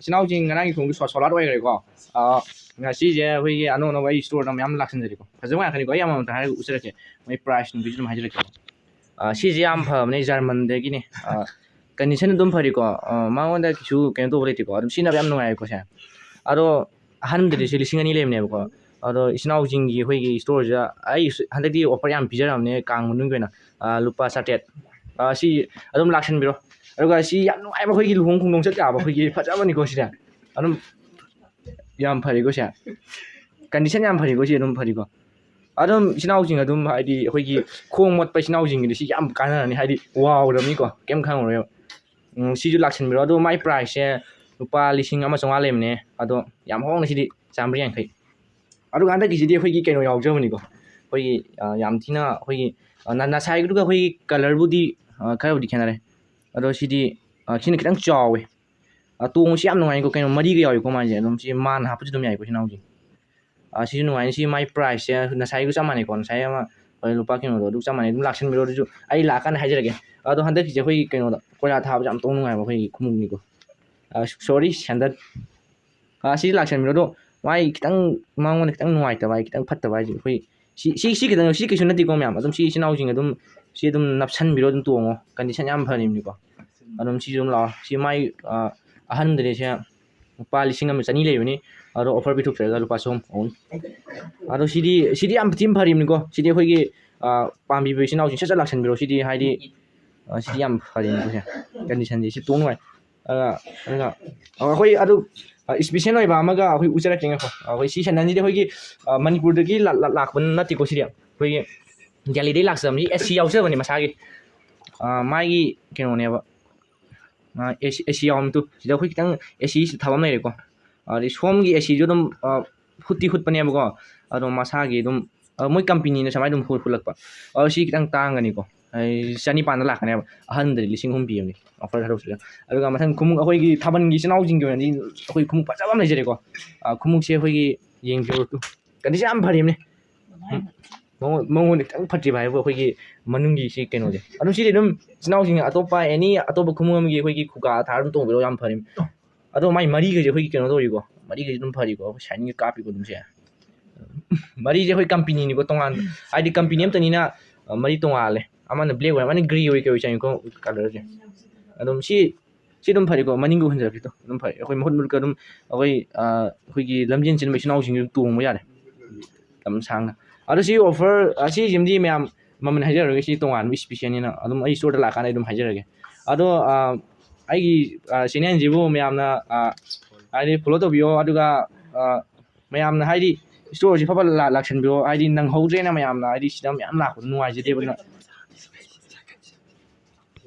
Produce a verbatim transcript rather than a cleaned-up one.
ꯏꯆꯤꯟ ꯏꯅꯥꯎꯁꯤꯡ ꯉꯔꯥꯡꯒꯤ ꯈꯣꯡꯎꯞꯇꯨ ꯁꯣ-, sold out ꯑꯣꯏꯈ꯭ꯔꯦꯀꯣ꯫ ꯑꯥ, ꯉꯁꯤꯁꯦ ꯑꯩꯈꯣꯏꯒꯤ ꯑꯅꯧ ꯑꯅꯧꯕ ꯑꯩ storeꯗ ꯃꯌꯥꯝ ꯂꯥꯛꯁꯤꯟꯖꯔꯤꯀꯣ꯫ ꯐꯖꯕ ꯉꯥꯛꯇꯅꯤꯀꯣ꯫ ꯑꯩ ꯑꯃꯃꯝꯇ ꯍꯥꯏꯔꯒ ꯎꯠꯆꯔꯛꯀꯦ꯫ ꯃꯣꯏ priceꯅꯨꯡꯗꯨꯁꯨ ꯑꯗꯨꯝ ꯍꯥꯏꯖꯔꯛꯀꯦ꯫ ꯑꯥ, ꯁꯤꯁꯦ ꯌꯥꯝ ꯐꯕꯅꯦ, Germanꯗꯒꯤꯅꯦ꯫ ꯑꯥ, condition ꯑꯗꯨꯝ ꯐꯔꯤꯀꯣ꯫ ꯑꯥ, ꯃꯉꯣꯟꯗ ꯀꯩꯁꯨ ꯀꯩꯅꯣ ꯇꯧꯕ ꯂꯩꯇꯦꯀꯣ꯫ ꯑꯗꯨꯝ ꯁꯤꯖꯤꯟꯅꯕ ꯌꯥꯝ ꯅꯨꯡꯉꯥꯏꯀꯣ ꯁꯦ꯫ ꯑꯗꯣ ꯑꯍꯟꯗꯗꯤ ꯁꯤ ꯂꯤꯁꯤꯡ ꯑꯅꯤ ꯂꯩꯕꯅꯦꯕꯀꯣ꯫ ꯑꯗꯣ ꯏꯆꯤꯟ ꯏꯅꯥꯎꯁꯤꯡꯒꯤ ꯑꯩꯈꯣꯏꯒꯤ storeꯁꯤꯗ ꯑꯩ ꯍꯟꯗꯛꯇꯤ offer ꯌꯥꯝ ꯄꯤꯖꯔꯕꯅꯦ ꯀꯥꯡ ꯃꯅꯨꯡꯒꯤ ꯑꯣꯏꯅ꯫ ꯑꯥ, ꯂꯨꯄꯥ ꯆꯥꯇ꯭ꯔꯦꯠ꯫ ꯑꯥ, ꯁꯤ ꯑꯗꯨꯝ ꯂꯥꯛꯁꯟꯕꯤꯔꯣ꯫ ꯑꯗꯨꯒ ꯁꯤ ꯌꯥꯝ ꯅꯨꯡꯉꯥꯏꯕ ꯑꯩꯈꯣꯏꯒꯤ ꯂꯨꯍꯣꯡ ꯈꯣꯡꯗꯣꯡ ꯆꯠ ꯌꯥꯕ ꯑꯩꯈꯣꯏꯒꯤ ꯐꯖꯕꯅꯤꯀꯣ ꯁꯤꯗ꯫ ꯑꯗꯨꯝ ꯌꯥꯝ ꯐꯔꯤꯀꯣ ꯁꯦ꯫ Condition ꯌꯥꯝ ꯐꯔꯤꯀꯣ ꯁꯤ ꯑꯗꯨꯝ ꯐꯔꯤꯀꯣ꯫ ꯑꯗꯨꯝ ꯏꯆꯤꯟ ꯏꯅꯥꯎꯁꯤꯡ ꯑꯗꯨꯝ ꯍꯥꯏꯗꯤ ꯑꯩꯈꯣꯏꯒꯤ ꯈꯣꯡ ꯃꯣꯠꯄ ꯏꯆꯤꯟ ꯏꯅꯥꯎꯁꯤꯡꯒꯤꯗꯤ ꯁꯤ ꯌꯥꯝ ꯀꯥꯟꯅꯔꯅꯤ ꯍꯥꯏꯗꯤ ꯋꯥꯎꯔꯕꯅꯤꯀꯣ ꯀꯩꯝ ꯈꯪꯉꯔꯣꯏꯕ꯫ ꯎꯝ, ꯁꯤꯁꯨ ꯂꯥꯛꯁꯟꯕꯤꯔꯣ꯫ ꯑꯗꯣ ꯃꯥꯏ priceꯁꯦ ꯂꯨꯄꯥ ꯂꯤꯁꯤꯡ ꯑꯃ ꯆꯥꯝꯃꯉꯥ ꯂꯩꯕꯅꯦ꯫ ꯑꯗꯣ ꯌꯥꯝ ꯍꯣꯡꯅ ꯁꯤꯗꯤ ꯆꯥꯝꯃꯔꯤ ꯌꯥꯡꯈꯩ꯫ ꯑꯗꯨꯒ ꯍꯟꯗꯛꯀꯤꯁꯤꯗꯤ ꯑꯩꯈꯣꯏꯒꯤ ꯀꯩꯅꯣ ꯌꯥꯎꯖꯕꯅꯤꯀꯣ꯫ ꯑꯩꯈꯣꯏꯒꯤ, ꯑ, ꯌꯥꯝ ꯊꯤꯅ ꯑꯩꯈꯣꯏꯒꯤ, ꯑ, ꯅ-, ꯅꯁꯥꯏꯒꯤꯗꯨꯒ ꯑꯩꯈꯣꯏꯒꯤ colourꯕꯨꯗꯤ, ꯑ, ꯈꯔꯕꯨꯗꯤ ꯈꯦꯠꯅꯔꯦ꯫ ꯑꯗꯣ ꯁꯤꯗꯤ, ꯑ, ꯁꯤꯅ ꯈꯤꯇꯪ ꯆꯥꯎꯋꯦ꯫ ꯑ, ꯇꯣꯡꯕꯁꯤ ꯌꯥꯝ ꯅꯨꯡꯉꯥꯏꯀꯣ꯫ ꯀꯩꯅꯣ ꯃꯔꯤꯒ ꯌꯥꯎꯏꯀꯣ ꯃꯥꯁꯦ꯫ ꯑꯗꯨꯝ ꯁꯤ ꯃꯥꯟ ꯍꯥꯞꯄꯁꯨ ꯑꯗꯨꯝ ꯌꯥꯏꯀꯣ ꯁꯤ ꯅꯥꯎꯁꯦ꯫ ꯑ, ꯁꯤꯁꯨ ꯅꯨꯡꯉꯥꯏꯅꯤ꯫ ꯁꯤ ꯃꯥꯏ priceꯁꯦ ꯅꯁꯥꯏꯒ ꯆꯞ ꯃꯥꯟꯅꯩꯀꯣ꯫ ꯅꯁꯥꯏ ꯑꯃ ꯑꯩꯈꯣꯏ ꯂꯨꯄꯥ ꯀꯩꯅꯣꯗꯣ ꯑꯗꯨ ꯆꯞ ꯃꯥꯟꯅꯩ꯫ ꯑꯗꯨꯝ ꯂꯥꯛꯁꯟꯕꯤꯔꯣ꯫ ꯑꯗꯨꯁꯨ ꯑꯩ ꯂꯥꯛꯑꯀꯥꯟꯗ ꯍꯥꯏꯖꯔꯒꯦ꯫ ꯑꯗꯣ ꯍꯟꯗꯛꯀꯤꯁꯦ ꯑꯩꯈꯣꯏꯒꯤ ꯀꯩꯅꯣꯗ ꯀꯣꯏꯂꯥ ꯊꯥꯕꯁꯦ ꯌꯥꯝ ꯇꯧ ꯅꯨꯡꯉꯥꯏꯕ ꯑꯩꯈꯣꯏꯒꯤ ꯈꯣꯡꯎꯞꯅꯤꯀꯣ꯫ ꯑ, sorry, sandal꯫ ꯑ, ꯁꯤꯗꯤ ꯂꯥꯛꯁꯟꯕꯤꯔꯣ꯫ ꯑꯗꯣ ꯃꯥꯏ ꯈꯤꯇꯪ ꯃꯉꯣꯟꯗ ꯈꯤꯇꯪ ꯅꯨꯡꯉꯥꯏꯇꯕ ꯍꯥꯏ, ꯈꯤꯇꯪ ꯐꯠꯇꯕ ꯍꯥꯏꯁꯦ ꯑꯩꯈꯣꯏ ꯁꯤ, ꯁꯤ, ꯁꯤ ꯈꯤꯇꯪ, ꯁꯤ ꯀꯩꯁꯨ ꯅꯠꯇꯦꯀꯣ ꯃꯌꯥꯝ꯫ ꯑꯗꯨꯝ ꯁꯤ ꯏꯆꯤꯟ ꯏꯅꯥꯎꯁꯤꯡ ꯑꯗꯨꯝ ꯁꯤ ꯑꯗꯨꯝ ꯅꯞꯁꯟꯕꯤꯔꯣ, ꯑꯗꯨꯝ ꯇꯣꯡꯉꯣ꯫ Condition ꯌꯥꯝ ꯐꯔꯤꯕꯅꯤꯀꯣ꯫ ꯑꯗꯨꯝ ꯁꯤꯁꯨ ꯑꯗꯨꯝ ꯂꯥꯛꯑꯣ꯫ ꯁꯤ ꯃꯥꯏ, ꯑ, ꯑꯍꯟꯗꯗꯤ ꯁꯦ ꯂꯨꯄꯥ ꯂꯤꯁꯤꯡ ꯑꯃ ꯆꯅꯤ ꯂꯩꯕꯅꯤ꯫ ꯑꯗꯣ offer ꯄꯤꯊꯣꯛꯆꯔꯒ ꯂꯨꯄꯥ ꯆꯍꯨꯝ ꯑꯍꯨꯝ꯫ ꯑꯗꯣ ꯁꯤꯗꯤ, ꯁꯤꯗꯤ ꯌꯥꯝ ꯊꯤꯅ ꯐꯔꯤꯕꯅꯤꯀꯣ꯫ ꯁꯤꯗꯤ ꯑꯩꯈꯣꯏꯒꯤ, ꯑ, ꯄꯥꯝꯕꯤꯕ ꯏꯆꯤꯟ ꯏꯅꯥꯎꯁꯤꯡ ꯁꯠ ꯁꯠ ꯂꯥꯛꯁꯟꯕꯤꯔꯣ꯫ ꯁꯤꯗꯤ ꯍꯥꯏꯗꯤ, ꯑ, ꯁꯤꯗꯤ ꯌꯥꯝ ꯐꯔꯤꯕꯅꯤꯀꯣ ꯁꯦ꯫ Conditionꯁꯦ ꯁꯤ ꯇꯣꯡ ꯅꯨꯡꯉꯥꯏ꯫ ꯑꯗꯨꯒ, ꯑꯗꯨꯒ, ꯑ, ꯑꯩꯈꯣꯏ ꯑꯗꯨ, ꯑ, special ꯑꯣꯏꯕ ꯑꯃꯒ ꯑꯩꯈꯣꯏ ꯎꯠꯆꯔꯛꯀꯦ ꯉꯥꯏꯈꯣ꯫ ꯑ, ꯑꯩꯈꯣꯏ ꯁꯤ sandalꯁꯤꯗꯤ ꯑꯩꯈꯣꯏꯒꯤ, ꯑ, ꯃꯅꯤꯄꯨꯔꯗꯒꯤ ꯂꯥ-, ꯂꯥ-, ꯂꯥꯛꯄ ꯅꯠꯇꯦꯀꯣ ꯁꯤꯗꯤ꯫ ꯑꯩꯈꯣꯏꯒꯤ ꯗꯦꯜꯂꯤꯗꯒꯤ ꯂꯥꯛꯆꯕꯅꯤ꯫ AC ꯌꯥꯎꯖꯕꯅꯤ ꯃꯁꯥꯒꯤ꯫ ꯑ, ꯃꯥꯒꯤ ꯀꯩꯅꯣꯅꯦꯕ꯫ ꯑ, AC, AC ꯌꯥꯎꯔꯝꯃꯤ ꯇꯨ꯫ ꯁꯤꯗ ꯑꯩꯈꯣꯏ ꯈꯤꯇꯪ AC ꯊꯥꯕ ꯑꯃ ꯂꯩꯔꯦꯀꯣ꯫ ꯑꯗꯩ ꯁꯣꯝꯒꯤ ACꯁꯨ ꯑꯗꯨꯝ, ꯑ, ꯍꯨꯠꯇꯤ ꯍꯨꯠꯄꯅꯦꯕꯀꯣ꯫ ꯑꯗꯣ ꯃꯁꯥꯒꯤ ꯑꯗꯨꯝ, ꯑ, ꯃꯣꯏ companyꯅ ꯁꯨꯃꯥꯏꯅ ꯑꯗꯨꯝ ꯍꯨꯠ-, ꯍꯨꯠꯂꯛꯄ꯫ ꯑꯗꯣ ꯁꯤ ꯈꯤꯇꯪ ꯇꯥꯡꯒꯅꯤꯀꯣ꯫ ꯑꯩ ꯆꯅꯤꯄꯥꯟꯗ ꯂꯥꯛꯀꯅꯦꯕ꯫ ꯑꯍꯟꯗꯗꯤ ꯂꯤꯁꯤꯡ ꯑꯍꯨꯝ ꯄꯤꯕꯅꯤ offer ꯊꯥꯗꯣꯛꯁꯤꯗ꯫ ꯑꯗꯨꯒ ꯃꯊꯪ ꯈꯣꯡꯎꯞ ꯑꯩꯈꯣꯏꯒꯤ ꯊꯥꯕꯜꯒꯤ ꯏꯆꯤꯟ ꯏꯅꯥꯎꯁꯤꯡꯒꯤ ꯑꯣꯏꯅꯗꯤ ꯑꯩꯈꯣꯏ ꯈꯣꯡꯎꯞ ꯐꯖꯕ ꯑꯃ ꯂꯩꯖꯔꯦꯀꯣ꯫ ꯑ, ꯈꯣꯡꯎꯞꯁꯦ ꯑꯩꯈꯣꯏꯒꯤ ꯌꯦꯡꯕꯤꯌꯨ ꯇꯨ꯫ Condition ꯌꯥꯝ ꯐꯔꯤꯕꯅꯤ꯫ ꯃꯉꯣꯟ-, ꯃꯉꯣꯟꯗ ꯈꯤꯇꯪ ꯐꯠꯇ꯭ꯔꯤꯕ ꯍꯥꯏꯕꯨ ꯑꯩꯈꯣꯏꯒꯤ ꯃꯅꯨꯡꯒꯤ ꯁꯤ ꯀꯩꯅꯣꯁꯦ꯫ ꯑꯗꯨꯝ ꯁꯤꯗꯤ ꯑꯗꯨꯝ ꯏꯆꯤꯟ ꯏꯅꯥꯎꯁꯤꯡꯅ ꯑꯇꯣꯞꯄ any ꯑꯇꯣꯞꯄ ꯈꯣꯡꯎꯞ ꯑꯃꯒꯤ ꯑꯩꯈꯣꯏꯒꯤ ꯈꯨꯒꯥ ꯊꯥꯔ ꯑꯗꯨꯝ ꯇꯣꯡꯕꯤꯔꯣ, ꯌꯥꯝ ꯐꯔꯤꯕꯅꯤ꯫ ꯑꯗꯣ ꯃꯥꯏ ꯃꯔꯤꯒꯁꯦ ꯑꯩꯈꯣꯏꯒꯤ ꯀꯩꯅꯣ ꯇꯧꯔꯤꯀꯣ, ꯃꯔꯤꯒꯁꯦ ꯑꯗꯨꯝ ꯐꯔꯤꯀꯣ, ꯑꯩꯈꯣꯏ ꯁꯥꯏꯅꯤꯡꯒ ꯀꯥꯞꯄꯤꯀꯣ ꯑꯗꯨꯝ ꯁꯦ꯫ ꯃꯔꯤꯁꯦ ꯑꯩꯈꯣꯏ ꯀꯝꯄꯦꯅꯤꯅꯤꯀꯣ ꯇꯣꯉꯥꯟꯕ, ꯍꯥꯏꯗꯤ ꯀꯝꯄꯦꯅꯤ ꯑꯝꯇꯅꯤꯅ, ꯑ, ꯃꯔꯤ ꯇꯣꯉꯥꯜꯂꯦ꯫ ꯑꯃꯅ ꯕ꯭ꯂꯦꯛ ꯑꯣꯏ, ꯑꯃꯅ ꯒ꯭ꯔꯦ ꯑꯣꯏ, ꯀꯩ ꯑꯣꯏ ꯆꯪꯉꯤꯀꯣ ꯀꯂꯔꯁꯦ꯫ ꯑꯗꯨꯝ ꯁꯤ, ꯁꯤ ꯑꯗꯨꯝ ꯐꯔꯤꯀꯣ, ꯃꯅꯤꯡꯒ ꯎꯍꯟꯖꯔꯛꯀꯦ ꯇꯣ, ꯑꯗꯨꯝ ꯐꯔꯤ꯫ ꯑꯩꯈꯣꯏ ꯃꯍꯨꯠ ꯃꯍꯨꯠꯀ ꯑꯗꯨꯝ ꯑꯩꯈꯣꯏ, ꯑ, ꯑꯩꯈꯣꯏꯒꯤ ꯂꯝꯖꯦꯟ ꯆꯦꯟꯕ ꯏꯆꯤꯟ ꯏꯅꯥꯎꯁꯤꯡꯁꯨ ꯑꯗꯨꯝ ꯇꯣꯡꯕ ꯌꯥꯔꯦ꯫ ꯂꯝ ꯁꯥꯡꯅ꯫ ꯑꯗꯣ ꯁꯤ ꯑꯣꯐꯔ, ꯑ, ꯁꯤꯁꯤꯃꯗꯤ ꯃꯌꯥꯝ ꯃꯃꯜ ꯍꯥꯏꯖꯔꯔꯣꯏꯒꯦ, ꯁꯤ ꯇꯣꯉꯥꯟꯕ ꯏꯁꯄꯤꯁꯦꯜꯅꯤꯅ ꯑꯗꯨꯝ ꯑꯩ ꯁ꯭ꯇꯣꯔꯗ ꯂꯥꯛꯀꯥꯟꯗ ꯑꯩ ꯑꯗꯨꯝ ꯍꯥꯏꯖꯔꯒꯦ꯫ ꯑꯗꯣ, ꯑ, ꯑꯩꯒꯤ, ꯑ, ꯆꯦꯅꯦꯜꯁꯤꯕꯨ ꯃꯌꯥꯝꯅ, ꯑ, ꯍꯥꯏꯗꯤ ꯐꯣꯂꯣ ꯇꯧꯕꯤꯌꯣ, ꯑꯗꯨꯒ, ꯑ, ꯃꯌꯥꯝꯅ ꯍꯥꯏꯗꯤ ꯁ꯭ꯇꯣꯔꯁꯤ ꯐꯕ ꯂꯥ-, ꯂꯥꯛꯁꯟꯕꯤꯌꯣ, ꯍꯥꯏꯗꯤ ꯅꯪꯍꯧꯗ꯭ꯔꯦꯅ ꯃꯌꯥꯝꯅ ꯍꯥꯏꯗꯤ ꯁꯤꯗ ꯃꯌꯥꯝ ꯂꯥꯛꯄꯗꯣ ꯅꯨꯡꯉꯥꯏꯖꯗꯦꯕ ꯑꯗꯨꯅ꯫